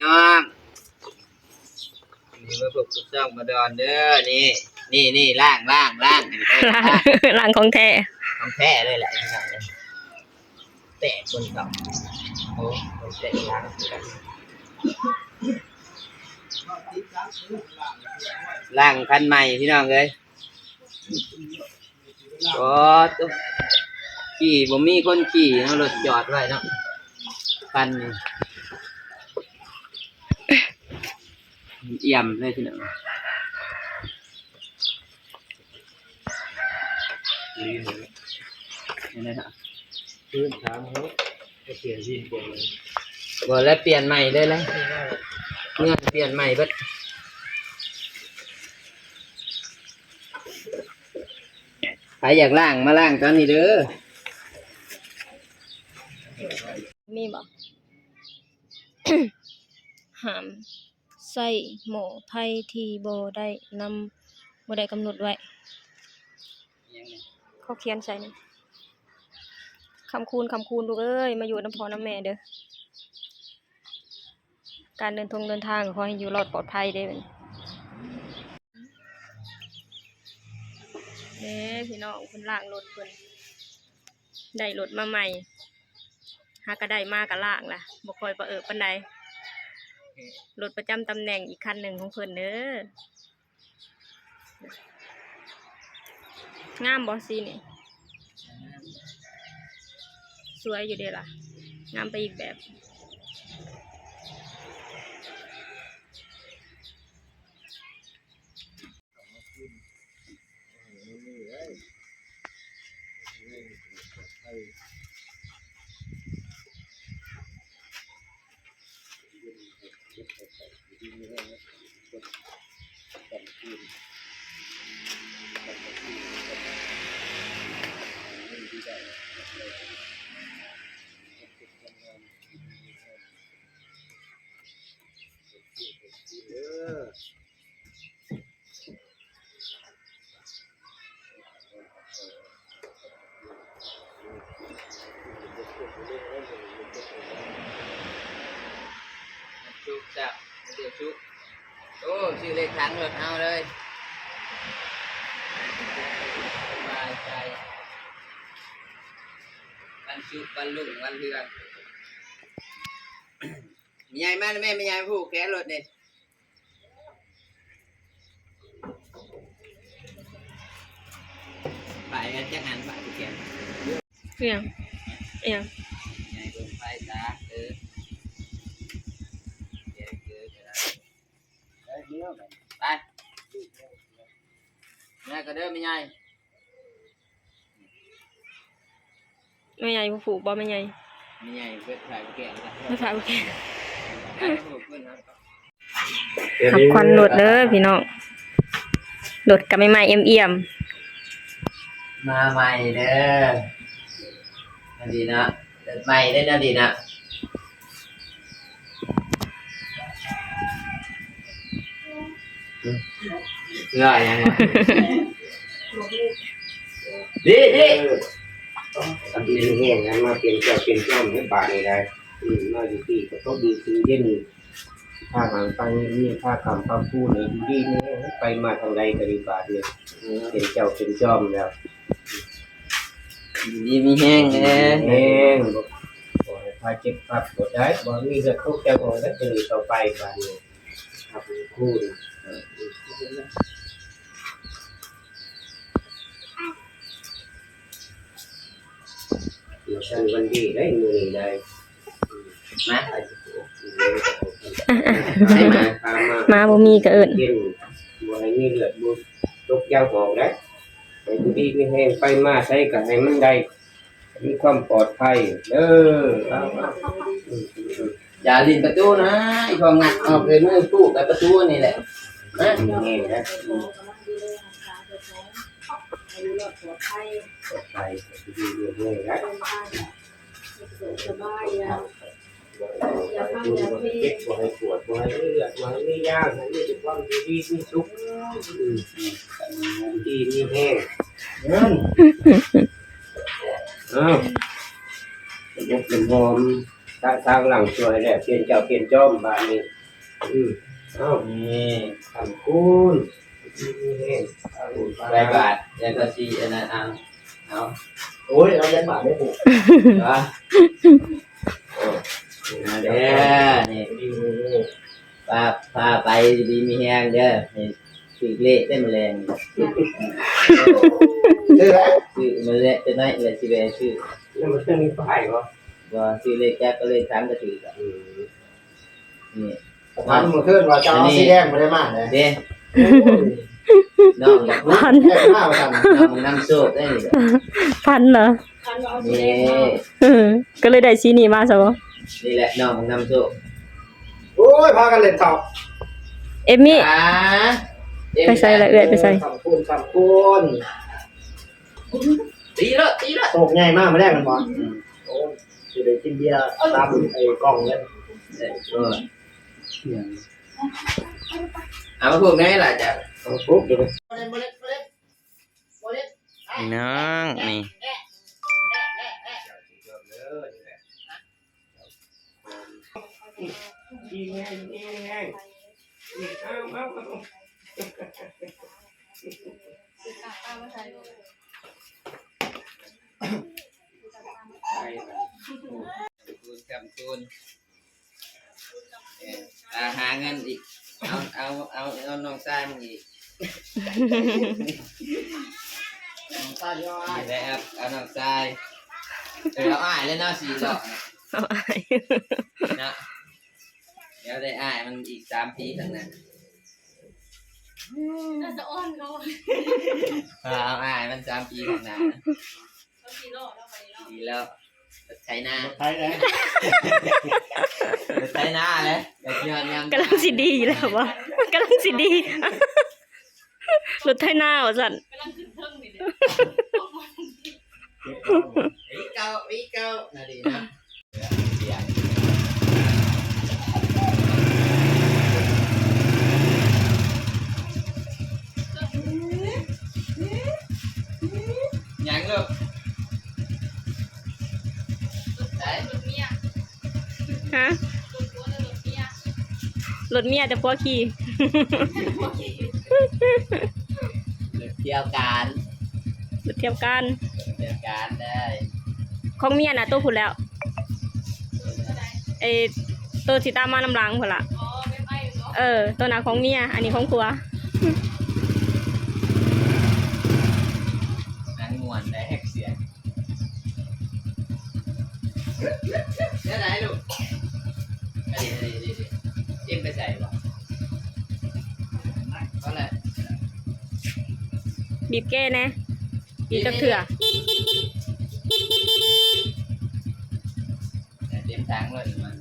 ນ້ອງ ນີ້ມາພົບກັບຊ່ອງມາດອນເດີ. ນີ້ ນີ້ ນີ້ ລ້າງ ລ້າງ ລ້າງ ລ້າງ ລ້າງຂອງແທ້ ຂອງແທ້ເລີຍແຫຼະພີ່ນ້ອງເອີຍ. ແຕກຄົນເກົ່າ ໂອ້ ຄົນແຕກລ້າງ ລ້າງຄັນໃໝ່ພີ່ນ້ອງເອີຍ. ໂອ້ ຂີ່ບໍ່ມີຄົນຂີ່ເນາະ ລົດຈອດໄວ້ເນາະ ຄັນນີ້ ອ່ຽມເລີຍພີ່ນ້ອງ. ນີ້ນະ ພື້ນຖາມເຮົາ ຈະປ່ຽນດິນປ່ຽນຫຍັງ ບໍ່ແລ້ວ ປ່ຽນໃໝ່ເລີຍແຫຼະ ເຮືອນປ່ຽນໃໝ່ເບິດ. ໃຜຢາກລ້າງ ມາລ້າງຕອນນີ້ເດີ. ມີບໍ່? ຫ້າມໃຊ້ໝໍ້ໄຟທີ່ບໍ່ໄດ້ນຳ ບໍ່ໄດ້ກຳນົດໄວ້. ເຂົາຂຽນໃສ່ນີ້ ຄຳຄູນ ຄຳຄູນ ລູກເອີຍ ມາຢູ່ນຳພໍ່ນຳແມ່ເດີ. ການເດີນທົງເດີນທາງ ກໍຂໍໃຫ້ຢູ່ລອດປອດໄພເດ້. ເດ້ພີ່ນ້ອງ ເພິ່ນລ້າງລົດເພິ່ນ ໄດ້ລົດມາໃໝ່ ຫາກະໄດ້ມາກະລ້າງລະ ບໍ່ຄ່ອຍປະເອີປານໃດ. ລົດປະຈຳຕຳແໜ່ງອີກຄັນໜຶ່ງຂອງເພິ່ນເດີ. ງາມບໍ່ສີນີ້? ສວຍຢູ່ເດລະ ງາມໄປອີກແບບ. ສຸກ ເຈົ້າ ເຈົ້າສຸກ. ໂອ້ ຊື່ເລກຖັງລົດເຮົາເລີຍ ສະບາຍໃຈ ວັນສຸກ ວັນລຸ້ງ ວັນເຮືອນ. ແມ່ໃຫຍ່ມາແມ່ ແມ່ໃຫຍ່ຜູກແຂນລົດນີ້. ໄປກັນຈັກອັນ ໄປຜູ້ແກ່. ອີຫຍັງ? ອີຫຍັງ? ໃຫຍ່ເບິ່ງໄຟຊະ ເອີ ແກ່ເກີນກໍໄດ້ ໄປ ໄປ ເມື່ອກໍເດີແມ່ໃຫຍ່. ແມ່ໃຫຍ່ບໍ່ຜູກບໍ່ແມ່ໃຫຍ່? ແມ່ໃຫຍ່ເພິ່ນຂາຍແກະລະ ເພິ່ນຂາຍແກະ ໄດ້ຜູກເພິ່ນນະ. ຮັບຂວັນລົດເດີພີ່ນ້ອງ ລົດກະໃໝ່ໆ ອ່ຽມໆ ມາໃໝ່ເດີ ອັນນີ້ເນາະ ລົດໃໝ່ເດີ ອັນນີ້ເນາະ. ເອີ ເອີ ຫຍັງວະ? ດີ ດີ ເອີ ອັນນີ້ແຮງນະ ມາເປັນເຈົ້າເປັນຈອມໃນບາດນີ້ໄດ໋. ອືມ ມາຢູ່ທີ່ກະຕົກຢູ່ທີ່ເຢັນ ພາຫາງປານນີ້ ພາຄຳພາຄູນ ຢູ່ດີມີແຮງ ໄປມາທາງໃດກະດີບາດນີ້ ເປັນເຈົ້າເປັນຈອມແລ້ວ. ຢູ່ດີມີແຮງແດ່ ແຮງ ບໍ່ໃຫ້ພາເຈັບພາປວດໄດ້ ບໍ່ມີເລືອດຕົກໃຈອອກໄດ້ ຈະດີຕໍ່ໄປບາດນີ້ ພາຄູນ. ມື້ຊັ້ນວັນດີໄດ໋ ມື້ນີ້ໄດ໋ ມາ ມາ ບໍ່ມີກະເອີ້ນ ເປັນ ບໍ່ໃຫ້ມີເລືອດຕົກຢາງອອກໄດ໋ ໃຫ້ຢູ່ດີມີແຮງ ໄປມາໃສກະໃຫ້ມັນໄດ້ ມີຄວາມປອດໄພເດີ. ຢ່າຫຼິ້ນປະຕູນະ ອີ່ພໍ່ງັດອອກເລີຍ ມືປູກໄປປະຕູນີ້ແຫຼະ ນະ ນີ້ນະ ປອດໄພ ຢູ່ດີມີແຮງນະ. ບໍ່ໃຫ້ເຈັບ ບໍ່ໃຫ້ປວດ ບໍ່ໃຫ້ມີເລືອດ ບໍ່ໃຫ້ມີຢາງ ໃຫ້ມີແຕ່ຄວາມຢູ່ດີມີສຸກ ຢູ່ດີມີແຮງ ເອີ ເອົາ ເປັນອົກເປັນຫອມ. ທາງ ທາງຫຼັງຊ່ວຍແລ້ວ ປ່ຽນເຈົ້າປ່ຽນຈອມບາດນີ້. ອື ເອົ້າ ນີ້ ຄຳຄູນ ມີແຮງ ໃສ່ບາດ ແລ້ວກໍຊິອັນນັ້ນ ເອົາ ເອົາ ໂອ້ຍ ເອົາຈັກບາດເດ້ ເອີ ມາເດີ ນີ້ ພາ ພາໄປຢູ່ດີມີແຮງເດີ ໃຫ້ຖືກເລກໄດ້ມື້ແລງ ຊື້ແລ້ວ ຊື້ມື້ແລກ ຈັກໜ້ອຍແລ້ວຊິແວ່ຊື້ ແລ້ວມັນມີປ້າຍບໍ່? ບໍ່ ຊື້ເລກຈັກກໍເລກສັງກໍຖືກ ອື ນີ້ ຝັນມື້ຄືນວ່າຈະເອົາສີແດງບໍ່ໄດ້ມາເດ້ ເດ້ ນ້ອງຢາກ ຝັນ ແອບມາວ່າຊັ້ນ ນ້ອງນຳໂຊກເດ້ ຝັນເນາະ ຝັນວ່າເອົາສີແດງມາ ນີ້ ເອີ ກໍເລີຍໄດ້ສີນີ້ມາຊະບໍ່? ນີ້ແຫຼະນ້ອງນຳໂຊກ ໂອ້ຍ ພາກັນເຫຼັ້ນເຂົ້າ ເອມມີ້ ອ່າ ໄປໃສລະເອື້ອຍ ໄປໃສ? ຄຳຄູນ ຄຳຄູນ ຕີໂລດ ຕີໂລດ ໂຊກໃຫຍ່ມາມື້ແລງແມ່ນບໍ່? ອື ໂອ້ຍ ຊິໄດ້ກິນເບຍຕາມໄອ້ກ້ອງເລີຍ ເອີ ເອົາມາຜູກແດ່ລະຈ້ະ ເອົາຜູກເດີ ພີ່ນ້ອງ ນີ້ ຄູນ ຄຳຄູນ ເອີ ຫາເງິນອີກ ເອົາ ເອົາ ເອົາ ເອົານ້ອງຊາຍມັນອີກ ນ້ອງຊາຍ ນີ້ແຫຼະ ເອົານ້ອງຊາຍ ເອີ ເອົາອ້າຍເລີຍເນາະ ສີ່ເລາະ ເອົາອ້າຍເນາະ ດຽວໄດ້ອ້າຍມັນອີກສາມປີຂ້າງໜ້າ ໜ້າສະອອນເນາະ ເອົາອ້າຍມັນສາມປີຂ້າງໜ້າ ເອົາສີ່ເລາະເນາະ ບາດນີ້ເນາະ ສີ່ເລາະ ລົດໄຖນາ ລົດໄຖນາ ລົດໄຖນາແຫຼະ ກຳລັງຊິດີແລ້ວບໍ່? ກຳລັງຊິດີ ລົດໄຖນາວ່າຊັ້ນ ກຳລັງຂຶ້ນເທິງນີ້ເດ້ ເກັບເອົາ ອີເກົ່າ ອີເກົ່າ ນາດີນະ ຫຍັງລູກ? ໃສ? ຮະ? ລົດເມຍແຕ່ຜົວຂີ່ ລົດທ່ຽວການ ລົດທ່ຽວການ ທ່ຽວການໄດ້ ຂອງເມຍນະ ໂຕພຸ້ນແລ້ວ ເອີ ໂຕຊິຕາມມານຳຫຼັງພຸ້ນລະ ເອີ ໂຕນັ້ນຂອງເມຍ ອັນນີ້ຂອງຜົວ ນັ່ງມ່ວນໄດ້ແຮກສຽງ ແນວໃດລູກ? ອັນນີ້ ອັນນີ້ ອັນນີ້ ເອັມໄປໃສບໍ່? ເອົາລະ ບີບແກແດ່ ບີບຈັກເທື່ອ ເຕັມທາງເລີຍມັນ.